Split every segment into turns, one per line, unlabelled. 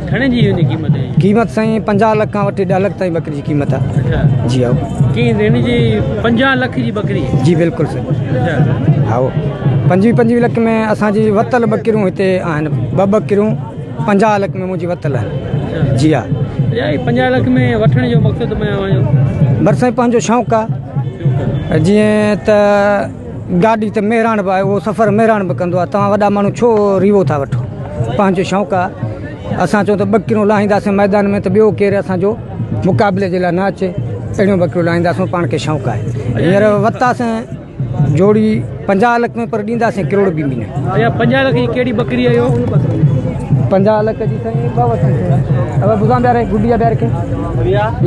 گهڻي جي هوندي قيمت هن جي؟
قيمت سائين 50 لک کان وٺي 10 لک تائين ٻڪري جي قيمت آهي.
اڇا.
جي ها.
ڪي هن جي 50 لک جي ٻڪري؟
جي بلڪل سائين.
اڇا.
ها 25 25 لک ۾ اسان جي وتل ٻڪريون هتي آهن، ٻه ٻڪريون 50 لک ۾ منهنجي وتل آهن.
اڇا.
جي ها.
اڇا هي 50 لک ۾ وٺڻ جو مقصد ۾ اوهان جو؟
بر سائين پنهنجو شوق آهي. جيئن ته گاڏي ته مهراڻ به آهي اهو سفر مهراڻ به ڪندو آهي توهان وڏا ماڻهو ڇو ريوو ٿا وٺو پنهنجو شوق آهي اسان چئون ته ٻڪريون لاهينداسين ميدان ۾ ته ٻيو ڪير اسان جو مقابلي جي لاء نه اچي اهڙيون ٻڪريون لاهينداسون پاڻ کي شوق آهي هينئر ورتاسين جوڙي 50 لک ۾ پر ڏينداسين ڪروڙ ٻي مهيني.
اها 50 لک جي ڪهڙي ٻڪري آهي اهو؟
50 لک جي سائين ٻه وٺن ابا بزان بياري گڊي بياري کي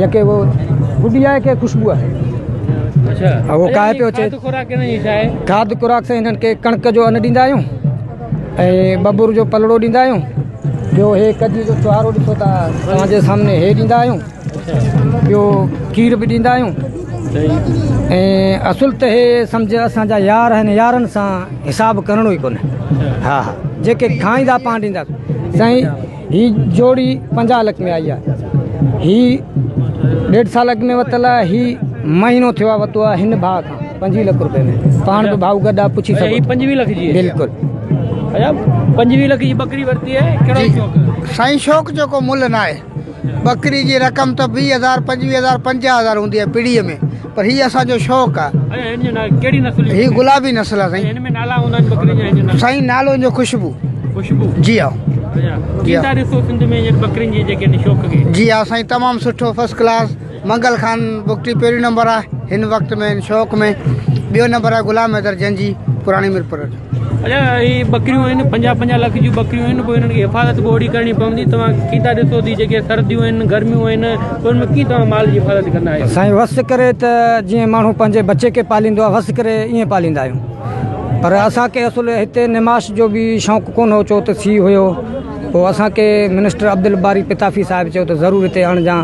يا ڪي وہ گڊي آهي ڪي خوشبو آهي.
اڇا
اهو ڪاهي پيو اچي.
کاڌ خوراڪ هنن جي ڇا آهي؟
کاڌ خوراڪ سائين هنن کي ڪڻڪ جو ان ڏيندا آهيون ۽ ٻٻر جو پلڙو ڏيندا آهيون ٻيو هي ڪجي جو چوهارو ڏسو ٿا توهان جي سامني هي ڏيندا آهيون ٻيو کير به ڏيندا آهيون ۽ اصل ته هي سمجھ اسان جا يار آهن يارن سان حساب ڪرڻو ئي ڪونهي ها ها جيڪي کائيندا پاڻ ڏيندا سائين هي جوڙي 50 لک ۾ آئي آهي هي ڏيڍ سال اڳ ۾ ورتل آهي هي مهينو ٿيو آهي ورتو آهي هن ڀاء کان 25 لک روپئي ۾ پاڻ به ڀاء گڏ آهي پڇي سگهو
هي 25 لک جي
بلڪل
اچا 25 لک جي ٻڪري ورتي آهي ڪهڙو شوق
سائين شوق جو ڪو ملهه ناهي ٻڪري جي رقم ته 20 هزار 25 هزار 50 هزار هوندي آهي پڙي ۾ پر هي اسان جو شوق آهي.
اڇا هن جو نالو ڪهڙي نسل جي
هي گلابي نسل آهي سائين.
هن ۾ نالا هوندا آهن ٻڪرين جا هن جو نالو.
سائين نالو هن جو خوشبو.
خوشبو.
جي ها.
اڇا ڪيئن ٿا ڏسو سنڌ ۾ هينئر ٻڪرين جي جيڪي هن شوق کي.
جي ها سائين تمام سٺو فرسٽ ڪلاس منگل خان بگٽي پهريون نمبر آهي هن وقت ۾ هن شوق ۾ ٻيو نمبر آهي غلام حيدر جنجي پراڻي ميرپور جو.
اچا هي ٻڪريون آهن 50 50 لک جون ٻڪريون آهن پوء انهن کي حفاظت به اوڙي ڪرڻي پوندي توهان ڪيئن ٿا ڏسو ٿي جيڪي سرديون آهن گرميون آهن پوء ان ۾ ڪيئن توهان مال جي حفاظت ڪندا آهيو.
سائين وس ڪري ته جيئن ماڻهو پنهنجي بچي کي پاليندو آهي وس ڪري ائين پاليندا آهيون پر اسان کي اصل هتي نماش جو به شوق ڪونه هو چو ته سي هيو پوء اسان کي منسٽر عبدالباري پتافي صاحب چيو ته ضرور هتي آڻجان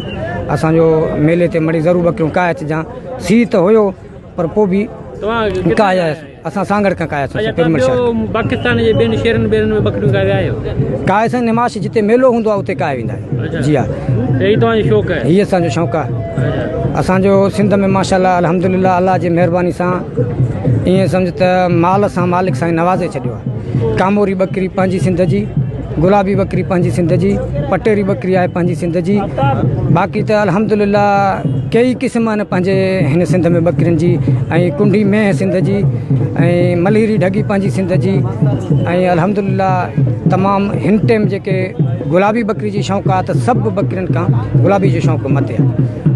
اسان جو ميلي تي مڙئي ضرور ٻڪريون ڪاهي اچجان سي ته هيو پر پوء به ڪاهي آيس. اسان سانگهڙ کان ڪاهي آياسين پيرمل شهر کان.
پاڪستان جي ٻين شهرن ٻيرن ۾ ٻڪريون ڪاهي ويا آهيو؟
ڪاهي سائين نماش جتي ميلو هوندو آهي اتي ڪاهي ويندا آهيون. جي ها.
هي توهان جو شوق آهي؟
هي اسان جو شوق آهي. اسان جو سنڌ ۾ ماشاءالله الحمدلله الله جي مهرباني سان ائين سمجھ ته مال سان مالڪ سائين نوازي ڇڏيو آهي. ڪاموري ٻڪري پنهنجي سنڌ جي، گلابي ٻڪري پنهنجي سنڌ جي، پٽيري ٻڪري آهي پنهنجي سنڌ جي، باقي ته الحمدلله ڪيئي قسم آهن پنهنجي هن سنڌ ۾ ٻڪرين جي ۽ ڪنڊي مينهن سنڌ جي ۽ مليري ڍڳي پنهنجي سنڌ جي ۽ الحمدلله تمام هن ٽيم جيڪي گلابي ٻڪري جي شوق آهي ته سڀ ٻڪرين کان گلابي جو شوق مٿي آهي.